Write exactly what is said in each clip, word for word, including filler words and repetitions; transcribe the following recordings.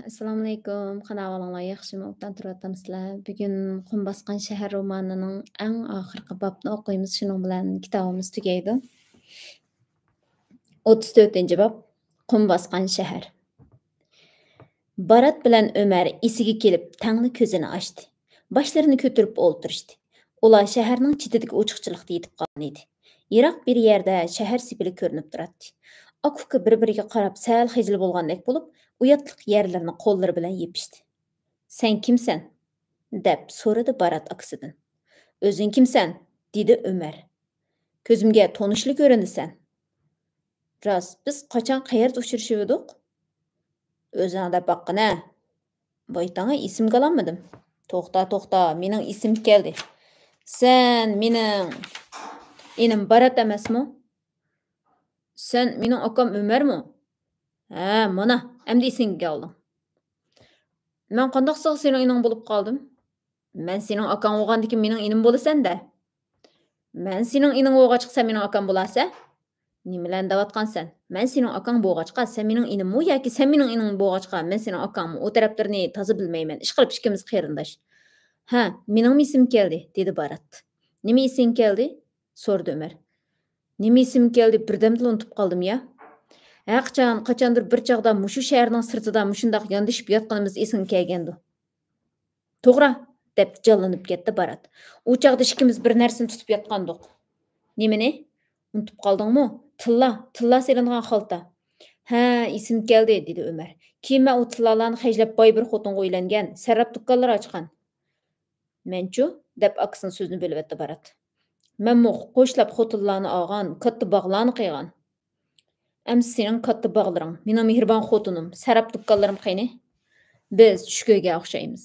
ئەسسالامۇئەلەيكۇم، قانداق ئەھۋالىڭلار؟ ياخشىمۇ؟ ئوبدان تۇرۇۋاتامسىلەر؟ بۈگۈن قۇم باسقان شەھەر رومانىنىڭ ئەڭ ئاخىرقى بابنى ئوقۇيمىز، شۇنىڭ بىلەن كىتابىمىز تۈگەيدۇ. ئوتتۇز تۆتىنچى باب، قۇم باسقان شەھەر. بارات بىلەن ئۆمەر ئېسىگە كېلىپ تەڭلا كۆزىنى ئاچتى. باشلىرىنى كۆتۈرۈپ ئولتۇرۇشتى. ئۇلار شەھەرنىڭ چېتىدىكى ئوچۇقچىلىقتا يېتىپ قالغان ئىدى. يىراق بىر يەردە شەھەر سېپىلى كۆرۈنۈپ تۇراتتى. ئاكا-ئۇكا بىر-بىرىگە قاراپ سەل خىجىل بولغاندەك بولۇپ، ئۇياتلىق يەرلىرىنى قوللىرى بىلەن يېپىشتى. «سەن كىمسەن؟» دەپ سورىدى بارات ئاكىسىدىن. «ئۆزۈڭ كىمسەن؟» دېدى ئۆمەر. «كۆزۈمگە تونۇشلا كۆرۈنىسەن.» «راست، بىز قاچان قەيەردە ئۇچرىشىۋىدۇق؟» «ئۆزۈڭ دەپ باققىنە.» «بايتاڭا ئېسىمگە ئالالمىدىم.» «توختا، توختا، مېنىڭ ئېسىمگە كەلدى. سەن مېنىڭ ئىنىم بارات ئەمەسمۇ؟» «سەن مېنىڭ ئاكام ئۆمەرمۇ؟» «ھە، مانا، ئەمدى ئېسىڭگە ئالدىڭ.» «مەن قانداقسىغا سېنىڭ ئىنىڭ بولۇپ قالدىم؟» «مەن سېنىڭ ئاكاڭ بولغاندىكىن مېنىڭ ئىنىم بولىسەن-دە.» «مەن سېنىڭ ئىنىڭ بولغاچقا سەن مېنىڭ ئاكام بولارسەن.» «نېمىلەرنى دەۋاتقانسەن؟ مەن سېنىڭ ئاكاڭ بولغاچقا سەن مېنىڭ ئىنىممۇ ياكى سەن مېنىڭ ئىنىڭ بولغاچقا مەن سېنىڭ ئاكاڭمۇ؟ ئۇ تەرەپلىرىنى تازا بىلمەيمەن. ئىشقىلىپ ئىككىمىز قېرىنداش.» «ھە، مېنىڭمۇ ئېسىمگە كەلدى،» دېدى بارات. «نېمە ئېسىڭگە كەلدى؟» سورىدى ئۆمەر. «نېمە ئېسىمگە كەلدى، بىردەمدىلا ئۇنتۇپ قالدىم يا. ھەرقاچان، قاچاندۇر بىر چاغدا مۇشۇ شەھەرنىڭ سىرتىدا مۇشۇنداق ياندىشىپ ياتقىنىمىز ئېسىڭگە كەلگەندۇ.» «توغرا!» دەپ جانلىنىپ كەتتى بارات. «ئۇ چاغدا ئىككىمىز بىر نەرسىنى تۇتۇپ ياتقانىدۇق.» «نېمىنى؟ ئۇنتۇپ قالدىڭمۇ؟ تىللا، تىللا سېلىنغان خالتا.» «ھە، ئېسىمگە كەلدى،» دېدى ئۆمەر. «كېيىن مەن ئۇ تىللالارنى خەجلەپ باي بىر خوتۇنغا ئۆيلەنگەن، سەرراپ دۇكانلىرى ئاچقان.» «مەنچۇ؟» دەپ ئاكىسىنىڭ سۆزىنى بۆلۈۋەتتى بارات. «مەنمۇ قوشلاپ خوتۇنلارنى ئالغان، كاتتا باغلارنى قىلغان.» «ئەمسە سېنىڭ كاتتا باغلىرىڭ، مېنىڭ مېھرىبان خوتۇنۇم، سەرراپ دۇكانلىرىم قېنى؟» «بىز چۈش كۆرگەن ئوخشايمىز.»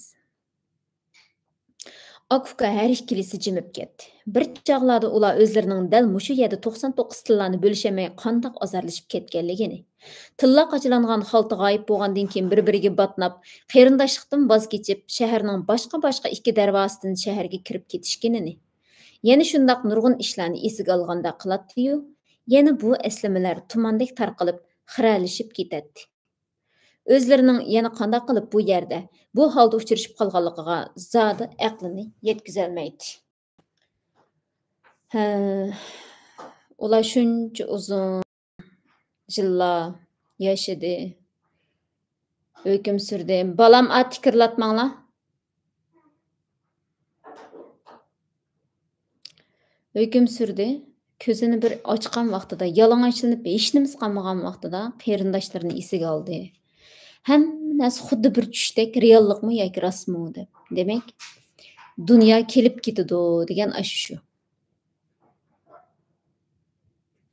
ئاكا-ئۇكا ھەر ئىككىلىسى جىمىپ كەتتى. بىر چاغلاردا ئۇلار ئۆزلىرىنىڭ دەل مۇشۇ يەردە توقسان توققۇز تىللانى بۆلۈشەلمەي قانداق ئازارلىشىپ كەتكەنلىكىنى. تىللا قاچىلانغان خالتا غايىب بولغاندىن كېيىن بىر-بىرىگە باتناپ، قېرىنداشلىقتىن ۋاز كېچىپ، شەھەرنىڭ باشقا-باشقا ئىككى دەرۋازىسىدىن شەھەرگە كىرىپ كېتىشكىنىنى. يەنە شۇنداق نۇرغۇن ئىشلارنى ئېسىگە ئالغاندەك قىلاتتى-يۇ، يەنە بۇ ئەسلىمىلەر تۇماندەك تارقىلىپ، خىرەلىشىپ كېتەتتى. ئۆزلىرىنىڭ يەنە قانداق قىلىپ بۇ يەردە، بۇ ھالدا ئۇچرىشىپ قالغانلىقىغا زادى ئەقلىنى يەتكۈزەلمەيتتى. ھە، ئۇلار شۇنچە ئۇزۇن يىللار ياشىدى، ھۆكۈم سۈردى. بالام، ئا، تىكىرلاتماڭلار. ھۆكۈم سۈردى. كۆزىنى بىر ئاچقان ۋاقتىدا، يالىڭاچلىنىپ، ھېچنېمىسى قالمىغان ۋاقتىدا قېرىنداشلىرىنى ئېسىگە ئالدى. ھەممە نەرسە خۇددى بىر چۈشتەك، رېئاللىقمۇ ياكى راستمۇ دەپ. دېمەك، دۇنيا كېلىپ كېتىدۇ دېگەن ئاشۇ شۇ.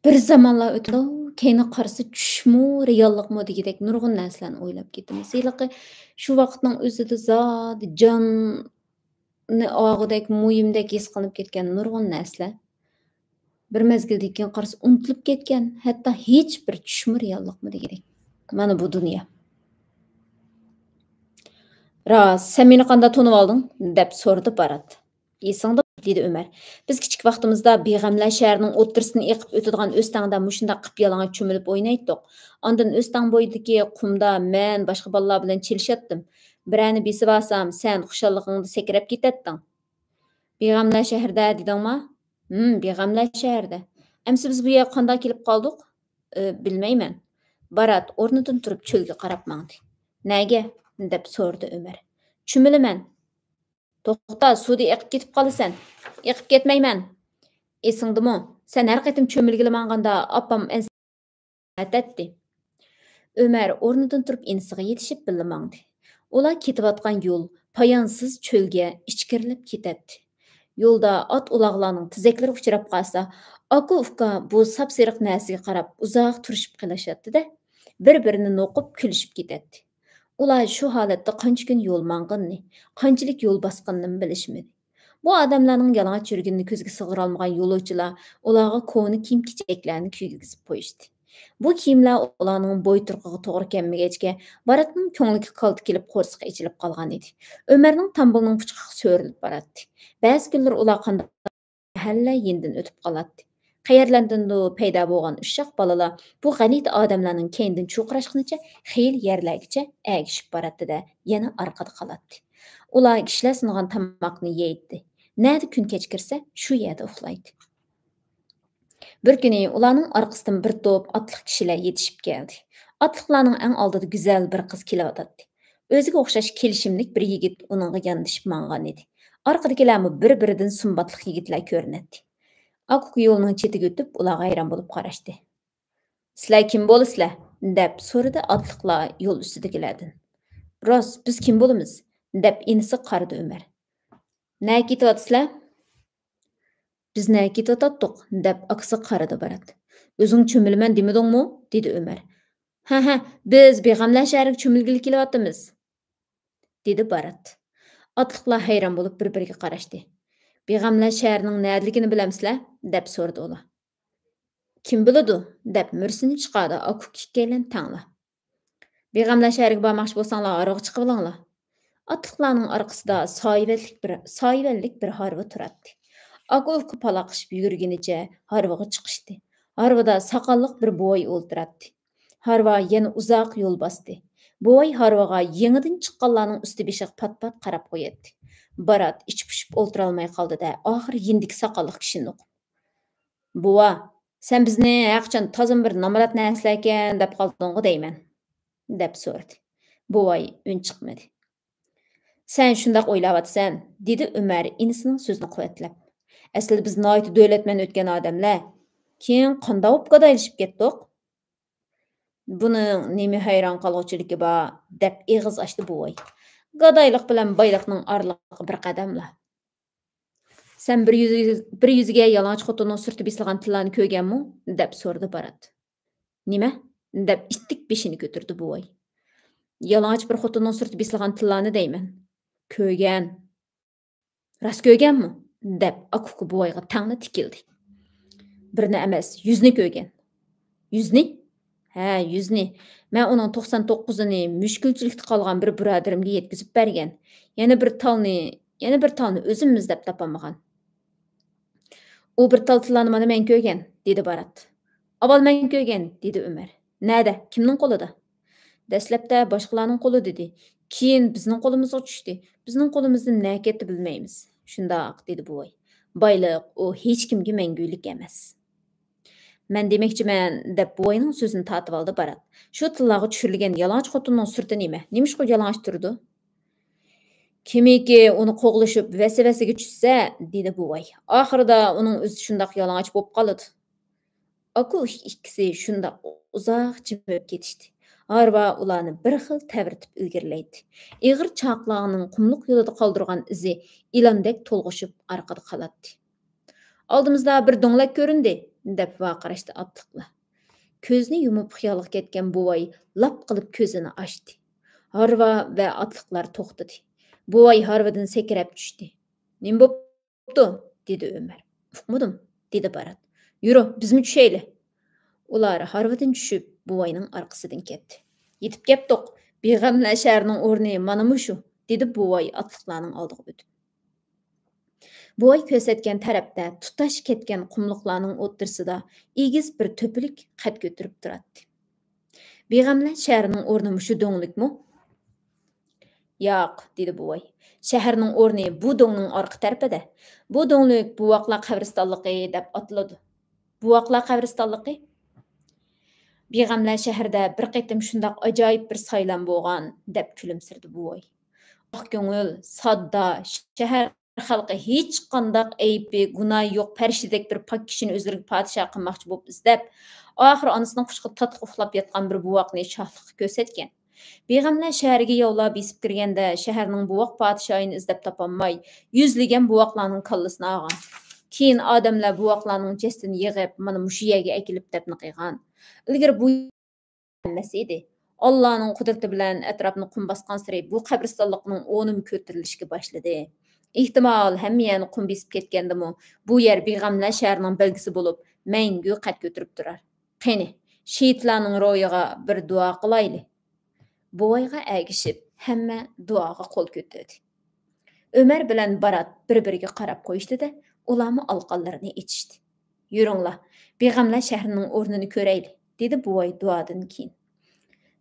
بىر زامانلار ئۆتىدۇ، كەينىگە قارىسا چۈشمۇ، رېئاللىقمۇ دېگۈدەك نۇرغۇن نەرسىلەرنى ئويلاپ كېتىمىز. ھېلىقى شۇ ۋاقىتنىڭ ئۆزىدە زادى جاننى ئاغۇدەك، مۇھىمدەك ھېس قىلىنىپ كەتكەن نۇرغۇن نەرسىلەر بىر مەزگىلدىن كېيىن قارىسا ئۇنتۇلۇپ كەتكەن، ھەتتا ھېچ بىر چۈشمۇ، رېئاللىقمۇ دېگۈدەك. مانا بۇ دۇنيا. راست، سەن مېنى قانداق تونۇۋالدىڭ؟ دەپ سورىدى بارات. ئېسىڭدە، دېدى ئۆمەر. بىز كىچىك ۋاقتىمىزدا بىغەملەر شەھىرىنىڭ ئوتتۇرىسىدىن ئېقىپ ئۆتىدىغان ئۆستەڭدە مۇشۇنداق قىپيالىڭاچ چۆمۈلۈپ ئوينايتتۇق. ئاندىن ئۆستەڭ بويىدىكى قۇمدا مەن باشقا بالىلار بىلەن چېلىشاتتىم. بىرەرنى بېسىۋالسام، سەن خۇشاللىقىڭدا سەكرەپ كېتەتتىڭ. بىغەملەر شەھىرىدە دېدىڭما؟ ھىم، بىغەملەر شەھىرىدە. ئەمسە بىز بۇ يەرگە قانداق كېلىپ قالدۇق؟ ئى، بىلمەيمەن. بارات ئورنىدىن تۇرۇپ چۆلگە قاراپ ماڭدى. نەگە؟ دەپ سورىدى ئۆمەر. چۆمۈلىمەن. توختا، سۇدا ئېقىپ كېتىپ قالىسەن. ئېقىپ كەتمەيمەن. ئېسىڭدىمۇ؟ سەن ھەر قېتىم چۆمۈلگىلى ماڭغاندا ئاپام ئەنسىرەپ ئەتەتتى. ئۆمەر ئورنىدىن تۇرۇپ ئىنىسىغا يېتىشىپ بىللە ماڭدى. ئۇلار كېتىۋاتقان يول پايانسىز چۆلگە ئىچكىرىلەپ كېتەتتى. يولدا ئات-ئۇلاغلارنىڭ تېزەكلىرى ئۇچراپ قالسا، ئاكا-ئۇكا بۇ ساپسېرىق نەرسىگە قاراپ ئۇزاق تۇرۇشۇپ قېلىشاتتى-دە، بىر-بىرىنى نوقۇپ كۈلۈشۈپ كېتەتتى. ئۇلار شۇ ھالەتتە قانچە كۈن يول ماڭغىنىنى، قانچىلىك يول باسقىنىنىمۇ بىلىشمىدى. بۇ ئادەملەرنىڭ يالىڭاچ يۈرگىنىنى كۆزگە سىغدۇرالمىغان يولۇچىلار ئۇلارغا كونا كىيىم-كېچەكلەرنى كىيگۈزۈپ قويۇشتى. بۇ كىيىملەر ئۇلارنىڭ بوي تۇرقىغا توغرا كەلمىگەچكە، باراتنىڭ كۆڭلىگە كالتە كېلىپ قورسىقى ئېچىلىپ قالغانىدى. ئۆمەرنىڭ تامبۇلىنىڭ پۇچىقىغا سۆرىلىپ باراتتى. بەزى كۈنلىرى ئۇلار قانداق مەھەللە يېنىدىن ئۆتۈپ قالاتتى. قەيەرلەردىندۇ پەيدا بولغان ئۇششاق بالىلار بۇ غەلىتە ئادەملەرنىڭ كەينىدىن چۇرقىراشقىنىچە خېلى يەرلەرگىچە ئەگىشىپ باراتتى-دە، يەنە ئارقىدا قالاتتى. ئۇلار كىشىلەر سۇنغان تاماقنى يەيتتى. نەدە كۈن كەچ كىرسە، شۇ يەردە ئۇخلايتتى. بىر كۈنى ئۇلارنىڭ ئارقىسىدىن بىر توپ ئاتلىق كىشىلەر يېتىشىپ كەلدى. ئاتلىقلارنىڭ ئەڭ ئالدىدا گۈزەل بىر قىز كېلىۋاتاتتى. ئۆزىگە ئوخشاش كېلىشىملىك بىر يىگىت ئۇنىڭغا ياندىشىپ ماڭغانىدى. ئارقىدىكىلەرمۇ بىر-بىرىدىن سۇمباتلىق يىگىتلەر كۆرۈنەتتى. ئاكا-ئۇكا يولنىڭ چېتىگە ئۆتۈپ، ئۇلارغا ھەيران بولۇپ قاراشتى. «سىلەر كىم بولىسىلەر؟» دەپ سورىدى ئاتلىقلار يول ئۈستىدىكىلەردىن. «راست، بىز كىم بولىمىز؟» دەپ ئىنىسىگە قارىدى ئۆمەر. «نەگە كېتىۋاتىسىلەر؟» «بىز نەگە كېتىۋاتاتتۇق؟» دەپ ئاكىسىغا قارىدى بارات. «ئۆزۈڭ چۆمۈلىمەن دېمىدىڭمۇ؟» دېدى ئۆمەر. «ھە، ھە، بىز بىغەملەر شەھىرىگە چۆمۈلگىلى كېلىۋاتىمىز.» دېدى بارات. ئاتلىقلار ھەيران بولۇپ بىر-بىرىگە قاراشتى. «بىغەملەر شەھىرىنىڭ نەدىلىكىنى بىلەمسىلەر؟» دەپ سورىدى ئۇلار. «كىم بىلىدۇ؟» دەپ مۈرىسىنى چىقاردى ئاكا-ئۇكا ئىككىيلەن تەڭلا. «بىغەملەر شەھىرىگە بارماقچى بولساڭلار، ھارۋىغا چىقىۋېلىڭلار.» ئاتلىقلارنىڭ ئارقىسىدا سايىۋەنلىك بىر، سايىۋەنلىك بىر ھارۋا تۇراتتى. ئاكا-ئۇكا پالاقلىشىپ يۈگۈرگىنىچە ھارۋىغا چىقىشتى. ھارۋىدا ساقاللىق بىر بوۋاي ئولتۇراتتى. ھارۋا يەنە ئۇزاق يول باستى. بوۋاي ھارۋىغا يېڭىدىن چىققانلارنىڭ ئۈستى بېشىغا پات-پات قاراپ قوياتتى. بارات ئىچى پۇشۇپ ئولتۇرالماي قالدى-دە، ئاخىرى يېنىدىكى ساقاللىق كىشىنى نوقۇپ، «بوۋا، سەن بىزنى ھەرقاچان تازىمۇ بىر نامرات نەرسىلەركەن دەپ قالدىڭغۇ دەيمەن.» دەپ سورىدى. بوۋاي ئۈن چىقمىدى. «سەن شۇنداق ئويلاۋاتىسەن»، دېدى ئۆمەر ئىنىسىنىڭ سۆزىنى قۇۋۋەتلەپ. «ئەسلىدە بىز ناھايىتى دۆلەتمەن ئۆتكەن ئادەملەر. كېيىن قانداق بولۇپ گادايلىشىپ كەتتۇق؟» «بۇنىڭ نېمە ھەيران قالغۇچىلىكى بار؟» دەپ ئېغىز ئاچتى بوۋاي. «گادايلىق بىلەن بايلىقنىڭ ئارىلىقى بىر قەدەملا.» «سەن بىر يۈز، بىر يۈزىگە يالىڭاچ خوتۇننىڭ سۈرىتى بېسىلغان تىللانى كۆرگەنمۇ؟» دەپ سورىدى بارات. «نېمە؟» دەپ ئىتتىك بېشىنى كۆتۈردى بوۋاي. «يالىڭاچ بىر خوتۇننىڭ سۈرىتى بېسىلغان تىللانى دەيمەن.» «كۆرگەن.» «راست كۆرگەنمۇ؟» دەپ ئاكا-ئۇكا بوۋايغا تەڭلا تىكىلدى. «بىرنى ئەمەس، يۈزنى كۆرگەن.» «يۈزنى؟» «ھە، يۈزنى. مەن ئۇنىڭ توقسان توققۇزىنى مۈشكۈلچىلىكتە قالغان بىر بۇرادىرىمگە يەتكۈزۈپ بەرگەن. يەنە بىر تالنى، يەنە بىر تالنى ئۆزۈم ئىزدەپ تاپالمىغان.» «ئۇ بىر تال تىللانى مانا مەن كۆرگەن.» دېدى بارات. «ئاۋۋال مەن كۆرگەن.» دېدى ئۆمەر. «نەدە؟ كىمنىڭ قولىدا؟» «دەسلەپتە باشقىلارنىڭ قولىدا» دېدى. «كېيىن بىزنىڭ قولىمىزغا چۈشتى. بىزنىڭ قولىمىزدىن نەگە كەتتى بىلمەيمىز.» «شۇنداق.» دېدى بوۋاي. «بايلىق ئۇ ھېچكىمگە مەڭگۈلۈك ئەمەس.» «مەن دېمەكچىمەن» دەپ بوۋاينىڭ سۆزىنى تارتىۋالدى بارات. «شۇ تىللاغا چۈشۈرۈلگەن يالىڭاچ خوتۇننىڭ سۈرىتى نېمە؟ نېمىشقا يالىڭاچ تۇرىدۇ؟» «كىمكى ئۇنى قوغلىشىپ ۋەسۋەسىگە چۈشسە» دېدى بوۋاي. «ئاخىرىدا ئۇنىڭ ئۆزى شۇنداق يالىڭاچ بولۇپ قالىدۇ.» ئاكا ئىككىسى شۇنداق ئۇزاق جىم بولۇپ كېتىشتى. ھارۋا ئۇلارنى بىر خىل تەۋرىتىپ ئىلگىرىلەيتتى. ئېغىر چاقلارنىڭ قۇملۇق يولىدا قالدۇرغان ئىزى ئىلاندەك تولغىشىپ ئارقىدا قالاتتى. «ئالدىمىزدا بىر دۆڭلەك كۆرۈندى!» دەپ ۋارقىراشتى ئاتلىقلار. كۆزىنى يۇمۇپ خىيالغا كەتكەن بوۋاي لاپ قىلىپ كۆزىنى ئاچتى. ھارۋا ۋە ئاتلىقلار توختىدى. بوۋاي ھارۋىدىن سەكرەپ چۈشتى. «نېمە بوپتۇ؟» دېدى ئۆمەر. «ئۇقمىدىم» دېدى بارات. «يۈرۈ، بىزمۇ چۈشەيلى.» ئۇلار ھارۋىدىن چۈشۈپ بوۋاينىڭ ئارقىسىدىن كەتتى. «يېتىپ كەپتۇق. بىغەملەر شەھىرىنىڭ ئورنى مانا مۇشۇ» دېدى بوۋاي ئاتلىقلارنىڭ ئالدىغا ئۆتۈپ. بوۋاي كۆرسەتكەن تەرەپتە تۇتاش كەتكەن قۇملۇقلارنىڭ ئوتتۇرىسىدا ئېگىز بىر تۆپىلىك قەد كۆتۈرۈپ تۇراتتى. «بىغەملەر شەھىرىنىڭ ئورنى مۇشۇ دۆڭلۈكمۇ؟» «ياق» دېدى بوۋاي. «شەھەرنىڭ ئورنى بۇ دۆڭنىڭ ئارقا تەرىپىدە. بۇ دۆڭلۈك بوۋاقلار قەبرىستانلىقى دەپ ئاتىلىدۇ.» «بوۋاقلار قەبرىستانلىقى؟» «بىغەملەر شەھىرىدە بىر قېتىم شۇنداق ئاجايىپ بىر سايلام بولغان» دەپ كۈلۈمسىرىدى بوۋاي. «ئاق كۆڭۈل، ساددا، شەھەر خەلقى ھېچقانداق ئەيىبى، گۇناھى يوق پەرىشتىدەك بىر پاك كىشىنى ئۆزلىرىگە پادىشاھ قىلماقچى بولۇپ ئىزدەپ، ئاخىرى ئانىسىنىڭ قۇچىقىدا تاتلىق ئۇخلاپ ياتقان بىر بوۋاقنى شاھلىققا كۆرسەتكەن. بىغەملەر شەھەرگە ياۋلار بېسىپ كىرگەندە، شەھەرنىڭ بوۋاق پادىشاھىنى ئىزدەپ تاپالماي، يۈزلىگەن بوۋاقلارنىڭ كاللىسىنى ئالغان. كېيىن ئادەملەر بوۋاقلارنىڭ جەسىتىنى يىغىپ، مانا مۇشۇ يەرگە ئەكېلىپ دەپنە قىلغان. ئىلگىرى بۇ ھەممىسى ئىدى. ئاللانىڭ قۇدرىتى بىلەن ئەتراپنى قۇم باسقانسېرى بۇ قەبرىستانلىقنىڭ ئورنىمۇ كۆتۈرۈلۈشكە باشلىدى. ئېھتىمال، ھەممە يەرنى قۇم بېسىپ كەتكەندىمۇ، بۇ يەر بىغەملەر شەھىرىنىڭ بەلگىسى بولۇپ، مەڭگۈ قەد كۆتۈرۈپ تۇرار. قېنى، شېھىتلارنىڭ روھىغا بىر دۇئا قىلايلى. بوۋايغا ئەگىشىپ، ھەممە دۇئاغا قول كۆتۈردى. ئۆمەر بىلەن بارات بىر-بىرىگە قاراپ قويۇشتى-دە، ئۇلارمۇ ئالىقانلىرىنى ئېچىشتى. يۈرۈڭلار، بىغەملەر شەھىرىنىڭ ئورنىنى كۆرەيلى، دېدى بوۋاي دۇئادىن كېيىن.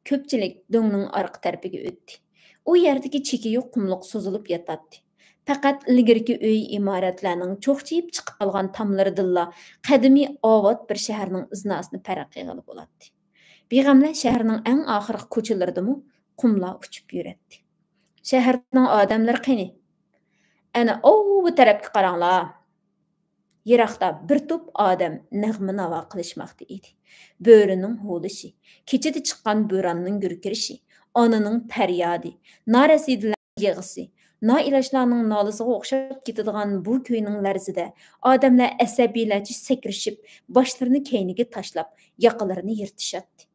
كۆپچىلىك دۆڭنىڭ ئارقا تەرىپىگە ئۆتتى. ئۇ يەردىكى چېكى يوق قۇملۇق سوزۇلۇپ ياتاتتى. پەقەت ئىلگىرىكى ئۆي ئىمارەتلەرنىڭ چوخچىيىپ چىقىپ قالغان تاملىرىدىنلا قەدىمىي ئاۋات بىر شەھەرنىڭ ئىزناسىنى پەرق قىلغىلى بولاتتى. بىغەملەر شەھىرىنىڭ ئەڭ ئاخىرقى كوچىلىرىدىمۇ قۇملار ئۇچۇپ يۈرەتتى. شەھەرنىڭ ئادەملىرى قېنى؟ ئەنە ئاۋۇ تەرەپكە قاراڭلار! يىراقتا بىر توپ ئادەم نەغمە-ناۋا قىلىشماقتا ئىدى. بۆرىنىڭ ھۇۋلىشى، كېچىدە چىققان بۆراننىڭ گۈركىرىشى، ئانىنىڭ پەريادى، نارەسىدىلەرنىڭ يىغىسى، نائىلاجلارنىڭ نالىسىغا ئوخشاپ كېتىدىغان بۇ كۈينىڭ لەرزىدە ئادەملەر ئەسەبىيلەرچە سەكرىشىپ، باشلىرىنى كەينىگە تاشلاپ، ياقىلىرىنى يىرتىشاتتى.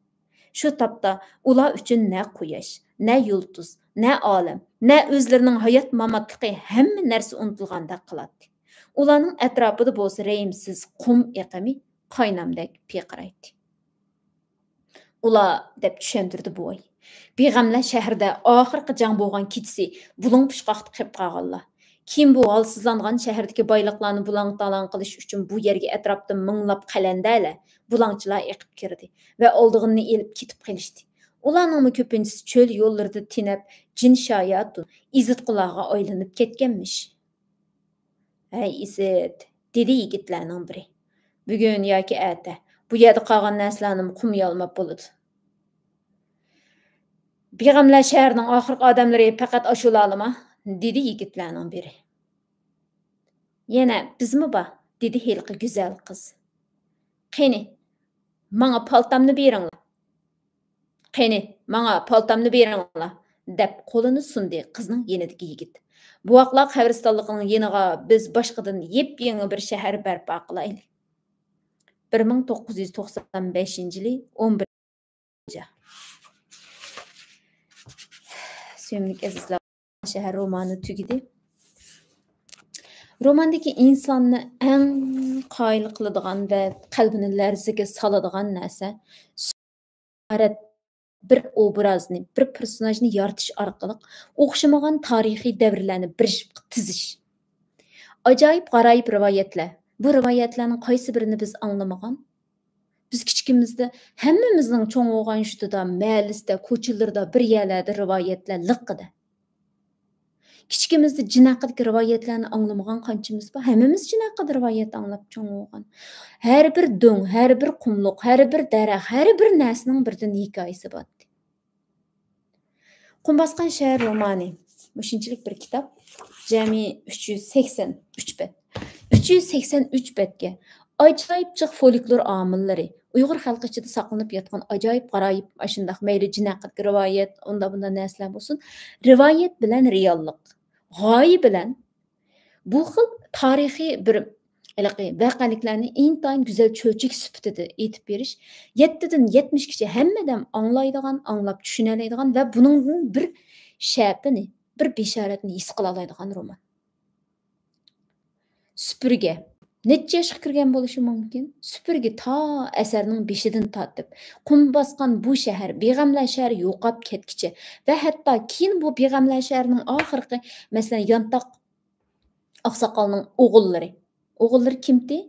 شۇ تاپتا ئۇلار ئۈچۈن نە قۇياش، نە يۇلتۇز، نە ئالەم، نە ئۆزلىرىنىڭ ھايات-ماماتلىقى، ھەممە نەرسە ئۇنتۇلغاندەك قىلاتتى. ئۇلارنىڭ ئەتراپىدا بولسا رەھىمسىز قۇم ئېقىمى قاينامدەك پىرقىرايتتى. «ئۇلار» دەپ چۈشەندۈردى بوۋاي. «بىغەملەر شەھىرىدە ئاخىرقى جەڭ بولغان كېچىسى بۇلۇڭ پۇچقاقتا قېلىپ قالغانلار. كېيىن بۇ ھالسىزلانغان شەھەردىكى بايلىقلارنى بۇلاڭ-تالاڭ قىلىش ئۈچۈن بۇ يەرگە ئەتراپتىن مىڭلاپ قەلەندەرلەر، بۇلاڭچىلار ئېقىپ كىردى ۋە ئالىدىغىنىنى ئېلىپ كېتىپ قېلىشتى. ئۇلارنىڭمۇ كۆپىنچىسى چۆل يوللىرىدا تېنەپ، جىن شاياتۇن، ئېزىتقۇلارغا ئايلىنىپ كەتكەنمىش.» «ھەي، ئىسىت!» دېدى يىگىتلەرنىڭ بىرى. «بۈگۈن ياكى ئەتە بۇ يەردە قالغان نەرسىلەرنىمۇ قۇم يالماپ بولىدۇ.» «بىغەملەر شەھىرىنىڭ ئاخىرقى ئادەملىرى پەقەت ئاشۇلارلىما؟» دېدى يىگىتلەرنىڭ بىرى. «يەنە بىزمۇ بار»، دېدى ھېلىقى گۈزەل قىز. «قېنى، ماڭا پالتامنى بېرىڭلار.» «قېنى، ماڭا پالتامنى بېرىڭلار» دەپ قولىنى سۇندى قىزنىڭ يېنىدىكى يىگىت. «بوۋاقلار قەبرىستانلىقىنىڭ يېنىغا بىز باشقىدىن يېپيېڭى بىر شەھەر بەرپا قىلايلى.» بىر مىڭ توققۇز يۈز توقسان بەشىنچى يىلى ئون بىر. سۆيۈملۈك ئەزىزلەر، شەھەر رومانى تۈگىدى. روماندىكى ئىنساننى ئەڭ قايىل قىلىدىغان ۋە قەلبىنى لەرزىگە سالىدىغان نەرسە، سۈرەت، بىر ئوبرازنى، بىر پېرسوناژنى يارىتىش ئارقىلىق ئوخشىمىغان تارىخىي دەۋرلەرنى بىر شىپقا تىزىش. ئاجايىپ غارايىپ رىۋايەتلەر. بۇ رىۋايەتلەرنىڭ قايسى بىرىنى بىز ئاڭلىمىغان؟ بىز كىچىكىمىزدە ھەممىمىزنىڭ چوڭ بولغان يۇرتىدا، مەھەللىسىدە، كوچىلىرىدا، بىر يەرلەردە رىۋايەتلەر لىق ئىدى. كىچىكىمىزدە جىن ھەققىدىكى رىۋايەتلەرنى ئاڭلىمىغان قانچىمىز بار؟ ھەممىمىز جىن ھەققىدە رىۋايەت ئاڭلاپ چوڭ بولغان. ھەر بىر دۆڭ، ھەر بىر قۇملۇق، ھەر بىر دەرەخ، ھەر بىر نەرسىنىڭ بىردىن ھېكايىسى بار. قۇم باسقان شەھەر رومانى مۇشۇنچىلىك بىر كىتاب. جەمئىي ئۈچ يۈز سەكسەن ئۈچ بەت. ئۈچ يۈز سەكسەن ئۈچ بەتكە ئاجايىپ جىق فولكلور ئامىللىرى، ئۇيغۇر خەلقى ئىچىدە ساقلىنىپ ياتقان ئاجايىپ غارايىپ، ئاشۇنداق مەيلى جىن ھەققىدىكى رىۋايەت، ئۇنداق بۇنداق نەرسىلەر بولسۇن، رىۋايەت بىلەن رېئاللىق، غايە بىلەن بۇ خىل تارىخىي بىر ھېلىقى ۋەقەلىكلەرنى ئىنتايىن گۈزەل چۆچەك سۈپىتىدە ئېيتىپ بېرىش، يەتتىدىن يەتمىشكىچە ھەممە ئادەم ئاڭلايدىغان، ئاڭلاپ چۈشىنەلەيدىغان ۋە بۇنىڭدىن بىر شەپىنى، بىر بېشارەتنى ھېس قىلالايدىغان رومان. سۈپۈرگە نەچچە ياشقا كىرگەن بولۇشى مۇمكىن؟ سۈپۈرگە تا ئەسەرنىڭ بېشىدىن تارتىپ، قۇم باسقان بۇ شەھەر، بىغەملەر شەھىرى يوقاپ كەتكىچە ۋە ھەتتا كېيىن بۇ بىغەملەر شەھىرىنىڭ ئاخىرقى، مەسىلەن، يانتاق ئاقساقالنىڭ ئوغۇللىرى. ئوغۇللىرى كىمتى؟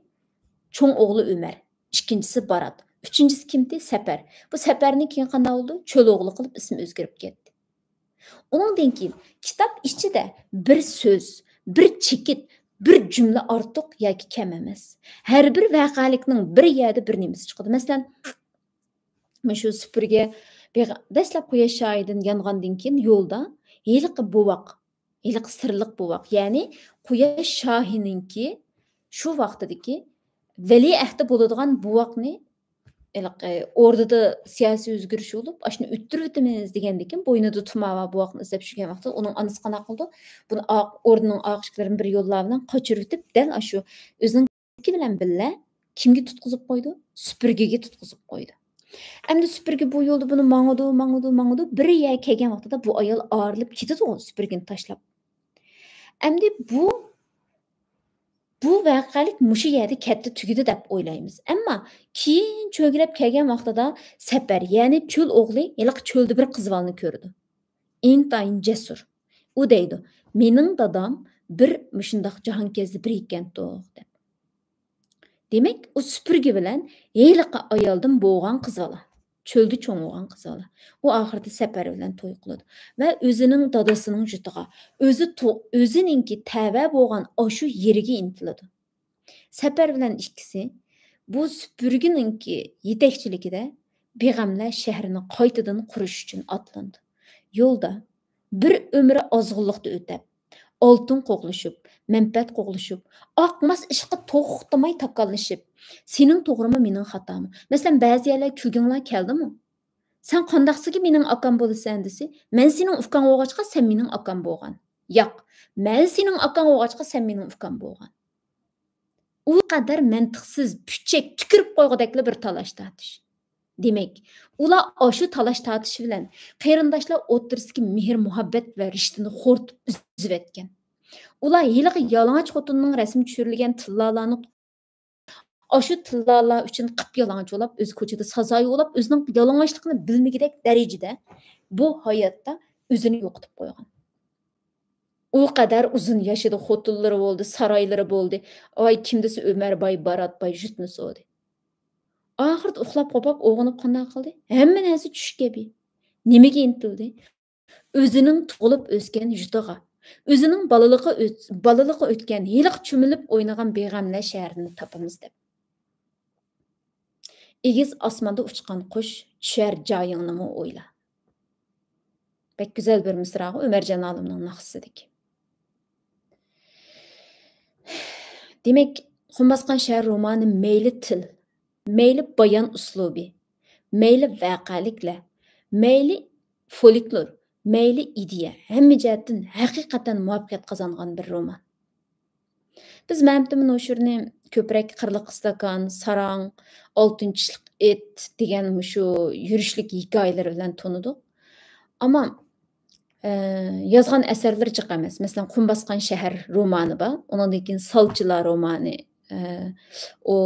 چوڭ ئوغلى ئۆمەر، ئىككىنچىسى بارات، ئۈچىنچىسى كىمتى؟ سەپەر. بۇ سەپەرنى كېيىن قانداق بولىدۇ؟ چۆل ئوغلى قىلىپ ئىسمى ئۆزگىرىپ كەتتى. ئۇنىڭدىن كېيىن كىتاب ئىچىدە بىر سۆز، بىر چېكىت، بىر جۈملە ئارتۇق ياكى كەم ئەمەس. ھەر بىر ۋەقەلىكنىڭ بىر يەردە بىر نېمىسى چىقىدۇ. مەسىلەن، مۇشۇ سۈپۈرگە بىغ-، دەسلەپ قۇياش شاھىدىن يانغاندىن كېيىن يولدا ھېلىقى بوۋاق، ھېلىقى سىرلىق بوۋاق، يەنى قۇياش شاھىنىڭكى شۇ ۋاقتىدىكى ۋەلىئەھدى بولىدىغان بوۋاقنى، ھېلىقى ئوردىدا سىياسىي ئۆزگىرىش بولۇپ، ئاشۇنى ئۆتتۈرۈۋېتىمىز دېگەندىكىن، بوينىدا تۇمارى بار بوۋاقنى ئىزدەپ يۈرگەن ۋاقتىدا ئۇنىڭ ئانىسى قانداق قىلىدۇ؟ بۇنى ئاق-، ئوردىنىڭ ئاق ئىشىكلىرىنى بىر يوللار بىلەن قاچۇرۇۋېتىپ، دەل ئاشۇ ئۆزىنىڭ بىلەن كىمگە تۇتقۇزۇپ قويىدۇ؟ سۈپۈرگىگە تۇتقۇزۇپ قويىدۇ. ئەمدى سۈپۈرگە بۇ يولدا بۇنى ماڭىدۇ، ماڭىدۇ، ماڭىدۇ. بىر يەرگە كەلگەن ۋاقتىدا بۇ ئايال ئايرىلىپ كېتىدۇ سۈپۈرگىنى تاشلاپ. ئەمدى بۇ، بۇ ۋەقەلىك مۇشۇ يەردە كەتتى، تۈگىدى دەپ ئويلايمىز. ئەمما كېيىن چۆگىلەپ كەلگەن ۋاقتىدا سەپەر، يەنى چۆل ئوغلى ھېلىقى چۆلدە بىر قىز بالىنى كۆرىدۇ. ئىنتايىن جەسۇر. ئۇ دەيدۇ، «مېنىڭ دادام بىر مۇشۇنداق جاھانكەزدە بىرى ئىكەنتۇق» دەپ. دېمەك، ئۇ سۈپۈرگە بىلەن ھېلىقى ئايالدىن بوغان قىز بالا. چۆلدە چوڭ بولغان قىز بالا. ئۇ ئاخىرىدا سەپەر بىلەن توي قىلىدۇ. ۋە ئۆزىنىڭ دادىسىنىڭ يۇرتىغا، ئۆزى تو-، ئۆزىنىڭكى تەۋە بولغان ئاشۇ يېرىگە ئىنتىلىدۇ. سەپەر بىلەن ئىككىسى بۇ سۈپۈرگىنىڭكى يېتەكچىلىكىدە بىغەملەر شەھىرىنى قايتىدىن قۇرۇش ئۈچۈن ئاتلىنىدۇ. يولدا بىر ئۆمرى ئازغۇنلۇقتا ئۆتەپ، ئالتۇن قوغلىشىپ، مەنپەئەت قوغلىشىپ، ئاقماس ئىشقا توختىماي تاكاللىشىپ، سېنىڭ توغرىمۇ، مېنىڭ خاتامۇ. مەسىلەن، بەزى يەرلەر كۈلگۈڭلار كەلدىمۇ؟ سەن قانداقسىگە مېنىڭ ئاكام بولىسەن دېسە، مەن سېنىڭ ئۇكاڭ بولغاچقا سەن مېنىڭ ئاكام بولغان. ياق، مەن سېنىڭ ئاكاڭ بولغاچقا سەن مېنىڭ ئۇكام بولغان. ئۇ قەدەر مەنتىقسىز، پۈچەك، تۈكۈرۈپ قويغۇدەكلا بىر تالاش-تارتىش. دېمەك، ئۇلار ئاشۇ تالاش-تارتىشى بىلەن قېرىنداشلار ئوتتۇرىسىدىكى مېھىر-مۇھەببەت ۋە رىشتىنى خورىتىپ ئۈزۈۋەتكەن. ئۇلار ھېلىقى يالىڭاچ خوتۇننىڭ رەسىمى چۈشۈرۈلگەن تىللالارنى، ئاشۇ تىللالار ئۈچۈن قىپيالىڭاچ بولاپ، ئۆزى كوچىدا سازايى بولاپ، ئۆزىنىڭ يالىڭاچلىقىنى بىلمىگۈدەك دەرىجىدە بۇ ھاياتتا ئۆزىنى يوقىتىپ قويغان. ئۇ قەدەر ئۇزۇن ياشىدى، خوتۇنلىرى بولدى، سارايلىرى بولدى. ئاي، كىم دېسە ئۆمەر باي، بارات باي، جۈتنى سودى. ئاخىرىدا ئۇخلاپ قوپاپ ئويغىنىپ قانداق قىلدى؟ ھەممە نەرسە چۈش كەبى. نېمىگە ئىنتىلدى؟ ئۆزىنىڭ تۇغۇلۇپ ئۆسكەن يۇرتىغا، ئۆزىنىڭ بالىلىقى ئۆت-، بالىلىقى ئۆتكەن، ھېلىقى چۆمۈلۈپ ئوينىغان بىغەملەر شەھىرىنى تاپىمىز دەپ. ئېگىز ئاسماندا ئۇچقان قۇش، چۈشەر جايىڭنىمۇ ئويلا. بەك گۈزەل بىر مىسراغۇ ئۆمەرجان ئالىمنىڭ ناخشىسىدىكى. دېمەك، قۇم باسقان شەھەر رومانى مەيلى تىل، مەيلى بايان ئۇسلۇبى، مەيلى ۋەقەلىكلەر، مەيلى فولكلور، مەيلى ئىدىيە، ھەممە جەھەتتىن ھەقىقەتەن مۇۋەپپەقىيەت قازانغان بىر رومان. بىز مەمتىمىن ھوشۇرنى كۆپرەك قىرلىق ئىستاكان، ساراڭ، ئالتۇن چىشلىق ئىت دېگەن مۇشۇ يۈرۈشلۈك ھېكايىلىرى بىلەن تونۇدۇق. ئەمما، ئە، يازغان ئەسەرلىرى جىق ئەمەس. مەسىلەن، قۇم باسقان شەھەر رومانى بار. ئۇنىڭدىن كېيىن سالچىلار رومانى، ئە، ئۇ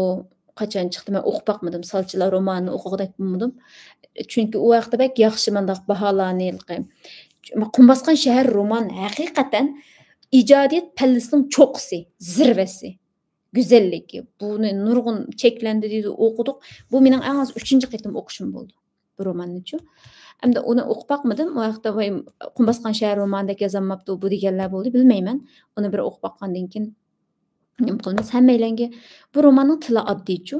قاچان چىقتى، مەن ئوقۇپ باقمىدىم. سالچىلار رومانىنى ئوقۇغۇدەك بولمىدىم. چۈنكى ئۇ ۋاقىتتا بەك ياخشى مانداق باھالارنى، قۇم باسقان شەھەر رومان ھەقىقەتەن ئىجادىيەت پەللىسىنىڭ چوققىسى، زىرۋىسى، گۈزەللىكى. بۇنى نۇرغۇن چەكلەندى دېدى، ئوقۇدۇق. بۇ مېنىڭ ئەڭ ئاز ئۈچىنچى قېتىم ئوقۇشۇم بولدى بۇ روماننىچۇ. ئەمدى ئۇنى ئوقۇپ باقمىدىم. ئۇ ۋاقىتتا ۋاي، قۇم باسقان شەھەر رومانىدەك يازالماپتۇ بۇ دېگەنلەر بولدى، بىلمەيمەن. ئۇنى بىر ئوقۇپ باققاندىن كېيىن نېمە قىلىمىز؟ ھەممەيلەنگە بۇ روماننىڭ تىلى ئاددىيچۇ.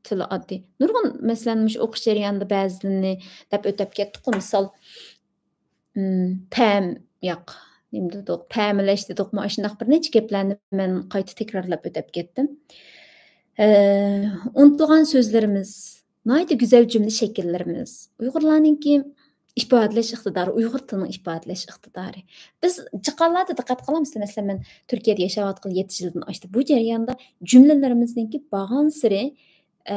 تىلى ئاددىي. نۇرغۇن، مەسىلەن، مۇشۇ ئوقۇش جەريانىدا بەزىلىرىنى دەپ ئۆتەپ كەتتۇققۇ. مىسال، ئىم، تەم-، ياق، نېمە دېدۇق؟ تەمىلەش دېدۇقمۇ؟ ئاشۇنداق بىر نەچچە گەپلەرنى مەن قايتا تەكرارلاپ ئۆتەپ كەتتىم. ئە، ئۇنتۇلغان سۆزلىرىمىز، ناھايىتى گۈزەل جۈملە شەكىللىرىمىز، ئۇيغۇرلارنىڭكى ئىپادىلەش ئىقتىدارى، ئۇيغۇر تىلىنىڭ ئىپادىلەش ئىقتىدارى. بىز جىقالاردا دىققەت قىلامىز، مەسىلەن، مەن تۈركىيەدە ياشاۋاتقىلى يەتتە يىلدىن ئاشتى. بۇ جەرياندا جۈملىلىرىمىزنىڭكى بارغانسېرى، ئە،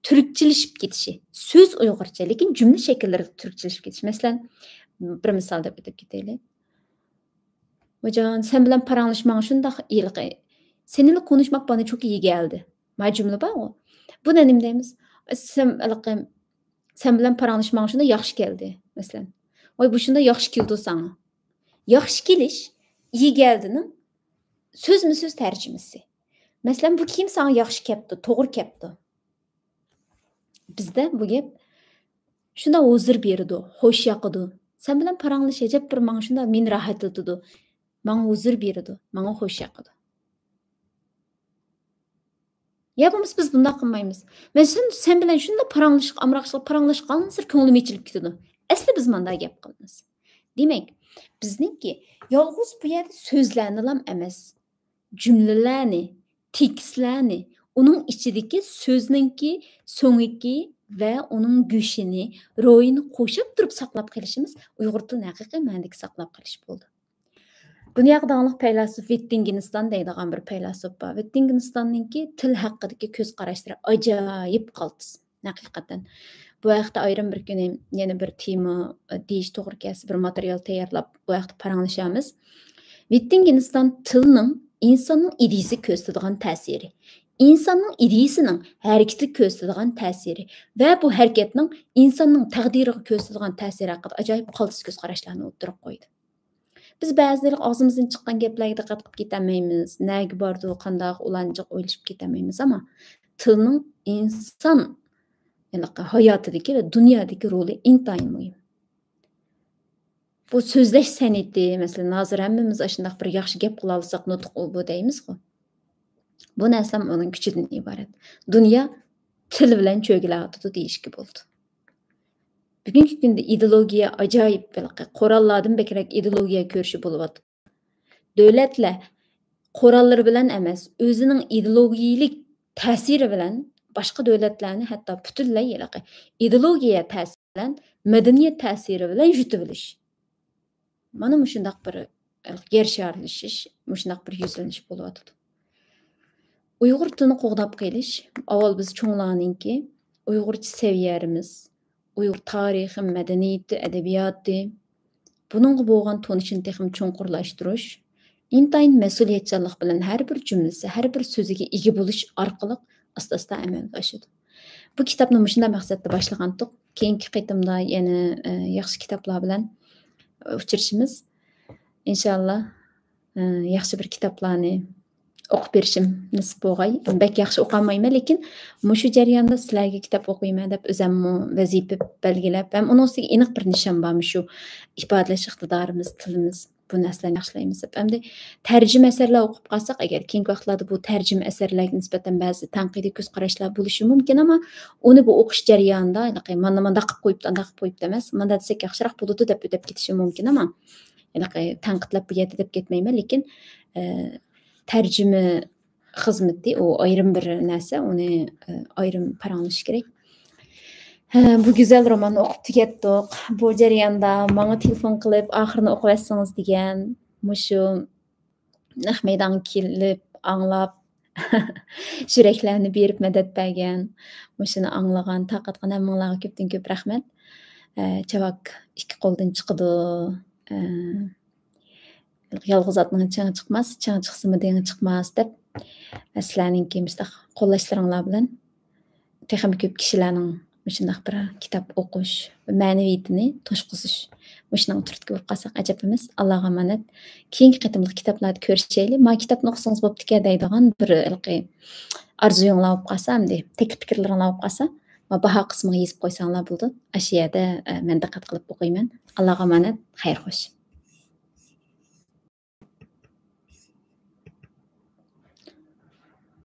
تۈركچىلىشىپ كېتىشى. سۆز ئۇيغۇرچە، لېكىن جۈملە شەكىللىرى تۈركچىلىشىپ كېتىشى. مەسىلەن، بىر مىسال دەپ ئۆتۈپ كېتەيلى. ھوجان، سەن بىلەن پاراڭلىشىش ماڭا شۇنداق ھېلىقى، سېنىلا كونۇشماق بانا چوكى يېگەلدى. ما جۈملە بارغۇ. بۇنى نېمە دەيمىز؟ سەن ھېلىقى، سەن بىلەن پاراڭلىشىش ماڭا شۇنداق ياخشى كەلدى، مەسىلەن. ۋاي، بۇ شۇنداق ياخشى كېلىدۇ ساڭا. ياخشى كېلىش يېگەلدىنىڭ سۆزمۇ سۆز تەرجىمىسى. مەسىلەن، بۇ كىيىم ساڭا ياخشى كەپتۇ، توغرا كەپتۇ. بىزدە بۇ گەپ شۇنداق ھۇزۇر بېرىدۇ، خوش ياقىدۇ. سەن بىلەن پاراڭلىشىش ئەجەب بىر ماڭا شۇنداق مېنى راھەتلىتىدۇ. ماڭا ھۇزۇر بېرىدۇ، ماڭا خوش ياقىدۇ. يا بولمىسا بىز بۇنداق قىلمايمىز. مەن سەن، سەن بىلەن شۇنداق پاراڭلىشىپ، ئامراقچىلىق پاراڭلاشقانسېرى كۆڭلۈم ئېچىلىپ كېتىدۇ. ئەسلى بىز مانداق گەپ قىلىمىز. دېمەك، بىزنىڭكى يالغۇز بۇ يەردە سۆزلەرنىلام ئەمەس، جۈملىلەرنى، تېكىستلەرنى، ئۇنىڭ ئىچىدىكى سۆزنىڭكى سۆڭىكى ۋە ئۇنىڭ گۆشىنى، روھىنى قوشاپ تۇرۇپ ساقلاپ قېلىشىمىز ئۇيغۇر تىلىنى ھەقىقىي مەنىدىكى ساقلاپ قېلىش بولىدۇ. دۇنياغا داڭلىق پەيلاسوپ ۋىتتىنگېنستان دەيدىغان بىر پەيلاسوپ بار. ۋىتتىنگېنستاننىڭكى تىل ھەققىدىكى كۆز قاراشلىرى ئاجايىپ قالتىس. ھەقىقەتەن. بۇ ھەقتە ئايرىم بىر كۈنى يەنە بىر تېما، ئە، دېيىش توغرا كەلسە، بىر ماتېرىيال تەييارلاپ، بۇ ھەقتە پاراڭلىشارمىز. ۋىتتىنگېنستان تىلنىڭ ئىنساننىڭ ئىدىيىسىگە كۆرسىتىدىغان تەسىرى، ئىنساننىڭ ئىدىيىسىنىڭ ھەرىكىتىگە كۆرسىتىدىغان تەسىرى ۋە بۇ ھەرىكەتنىڭ ئىنساننىڭ تەقدىرىگە كۆرسىتىدىغان تەسىرى ھەققىدە ئاجايىپ قالتىس كۆز قاراشلارنى ئوتتۇرىغا قويدى. بىز بەزىلەر ئاغزىمىزدىن چىققان گەپلەرگە دىققەت قىلىپ كېتەلمەيمىز. نەگە بارىدۇ، قانداق ئۇلانچاق ئويلىشىپ كېتەلمەيمىز. ئەمما تىلنىڭ ئىنسان ھېلىقى ھاياتىدىكى ۋە دۇنيادىكى رولى ئىنتايىن مۇھىم. بۇ سۆزلەش سەنئىتى، مەسىلەن، ھازىر ھەممىمىز ئاشۇنداق بىر ياخشى گەپ قىلالىساق، نۇتۇق ئۇ بۇ دەيمىزغۇ. بۇ نەرسىلەرمۇ ئۇنىڭ كۈچىدىن ئىبارەت. دۇنيا تىل بىلەن چۆگىلەۋاتىدۇ دېيىشكە بولىدۇ. بۈگۈنكى كۈندە ئىدېئولوگىيە ئاجايىپ ھېلىقى قوراللاردىن بەكرەك ئىدېئولوگىيە كۆرۈشى بولۇۋاتىدۇ. دۆلەتلەر قوراللىرى بىلەن ئەمەس، ئۆزىنىڭ ئىدېئولوگىيىلىك تەسىرى بىلەن باشقا دۆلەتلەرنى ھەتتا پۈتۈنلەي ھېلىقى ئىدېئولوگىيە تەسىرى بىلەن، مەدەنىيەت تەسىرى بىلەن يۇتۇۋېلىش. مانا مۇشۇنداق بىر يەر شارلىشىش، مۇشۇنداق بىر يۈزلىنىش بولۇۋاتىدۇ. ئۇيغۇر تىلىنى قوغداپ قېلىش، ئاۋۋال بىز چوڭلارنىڭكى ئۇيغۇرچە سەۋىيەمىز، ئۇيغۇر تارىخى، مەدەنىيىتى، ئەدەبىياتى، بۇنىڭغا بولغان تونۇشىنى تېخىمۇ چوڭقۇرلاشتۇرۇش، ئىنتايىن مەسئۇلىيەتچانلىق بىلەن ھەر بىر جۈملىسى، ھەر بىر سۆزىگە ئىگە بولۇش ئارقىلىق ئاستا-ئاستا ئەمەلگە ئاشىدۇ. بۇ كىتابنى مۇشۇنداق مەقسەتتە باشلىغانتۇق. كېيىنكى قېتىمدا يەنە، ئە، ياخشى كىتابلار بىلەن ئۇچرىشىمىز. ئىنشاللا، ئە، ياخشى بىر كىتابلارنى ئوقۇپ بېرىشىم نېسىپ بولغاي. بەك ياخشى ئوقۇيالمايمەن، لېكىن مۇشۇ جەرياندا سىلەرگە كىتاب ئوقۇيمەن دەپ ئۆزەممۇ ۋەزىپە بەلگىلەپ، ھەم ئۇنىڭ ئۈستىگە ئېنىق بىر نىشان بار، مۇشۇ ئىپادىلەش ئىقتىدارىمىز، تىلىمىز، بۇ نەرسىلەرنى ياخشىلايمىز دەپ. ئەمدى تەرجىمە ئەسەرلەر ئوقۇپ قالساق، ئەگەر كېيىنكى ۋاقىتلاردا بۇ تەرجىمە ئەسەرلەرگە نىسبەتەن بەزى تەنقىدىي كۆز قاراشلار بولۇشى مۇمكىن، ئەمما ئۇنى بۇ ئوقۇش جەريانىدا، ھېلىقى مانا مانداق قىلىپ قويۇپتۇ، ئانداق قىلىپ قويۇپتۇ ئەمەس، مانداق دېسەك ياخشىراق بولىدۇ دەپ ئۆتۈپ كېتىشى مۇمكىن، ئەمما ھېلىقى تەنقىدلەپ بۇ يەردە دەپ كەتمەيمەن، لېكىن، ئە، تەرجىمە خىزمىتى ئۇ ئايرىم بىر نەرسە، ئۇنى، ئە، ئايرىم پاراڭلىشىش كېرەك. ھە، بۇ گۈزەل روماننى ئوقۇپ تۈگەتتۇق. بۇ جەرياندا ماڭا تېلېفون قىلىپ، ئاخىرىنى ئوقۇۋەتسىڭىز دېگەن، مۇشۇ نەق مەيدانغا كېلىپ، ئاڭلاپ، يۈرەكلەرنى بېرىپ مەدەت بەرگەن، مۇشۇنى ئاڭلىغان، تارقاتقان ھەممىڭلارغا كۆپتىن كۆپ رەھمەت. ئە، چاۋاك ئىككى قولدىن چىقىدۇ. ئە، يالغۇز ئاتنىڭ چېڭى چىقماس، چېڭى چىقسىمۇ دېڭى چىقماس دەپ، سىلەرنىڭكى مۇشۇنداق قوللاشلىرىڭلار بىلەن تېخىمۇ كۆپ كىشىلەرنىڭ مۇشۇنداق بىر كىتاب ئوقۇش ۋە مەنىۋىيىتىنى توشقۇزۇش، مۇشۇنىڭ تۈرتكە بولۇپ قالساق ئەجەب ئەمەس. ئاللاغا ئامانەت. كېيىنكى قېتىملىق كىتابلاردا كۆرۈشەيلى. ما كىتابنى ئوقۇسىڭىز بوپتىكەن دەيدىغان بىر ھېلىقى ئارزۇيۇڭلار بولۇپ قالسا، ئەمدى تەكلىپ پىكىرلىرىڭلار بولۇپ قالسا، ما باھا قىسمىغا يېزىپ قويساڭلار بولىدۇ. ئاشۇ يەردە، ئە، مەن دىققەت قىلىپ ئوقۇيمەن. ئاللاغا ئامانەت. خەير خوش.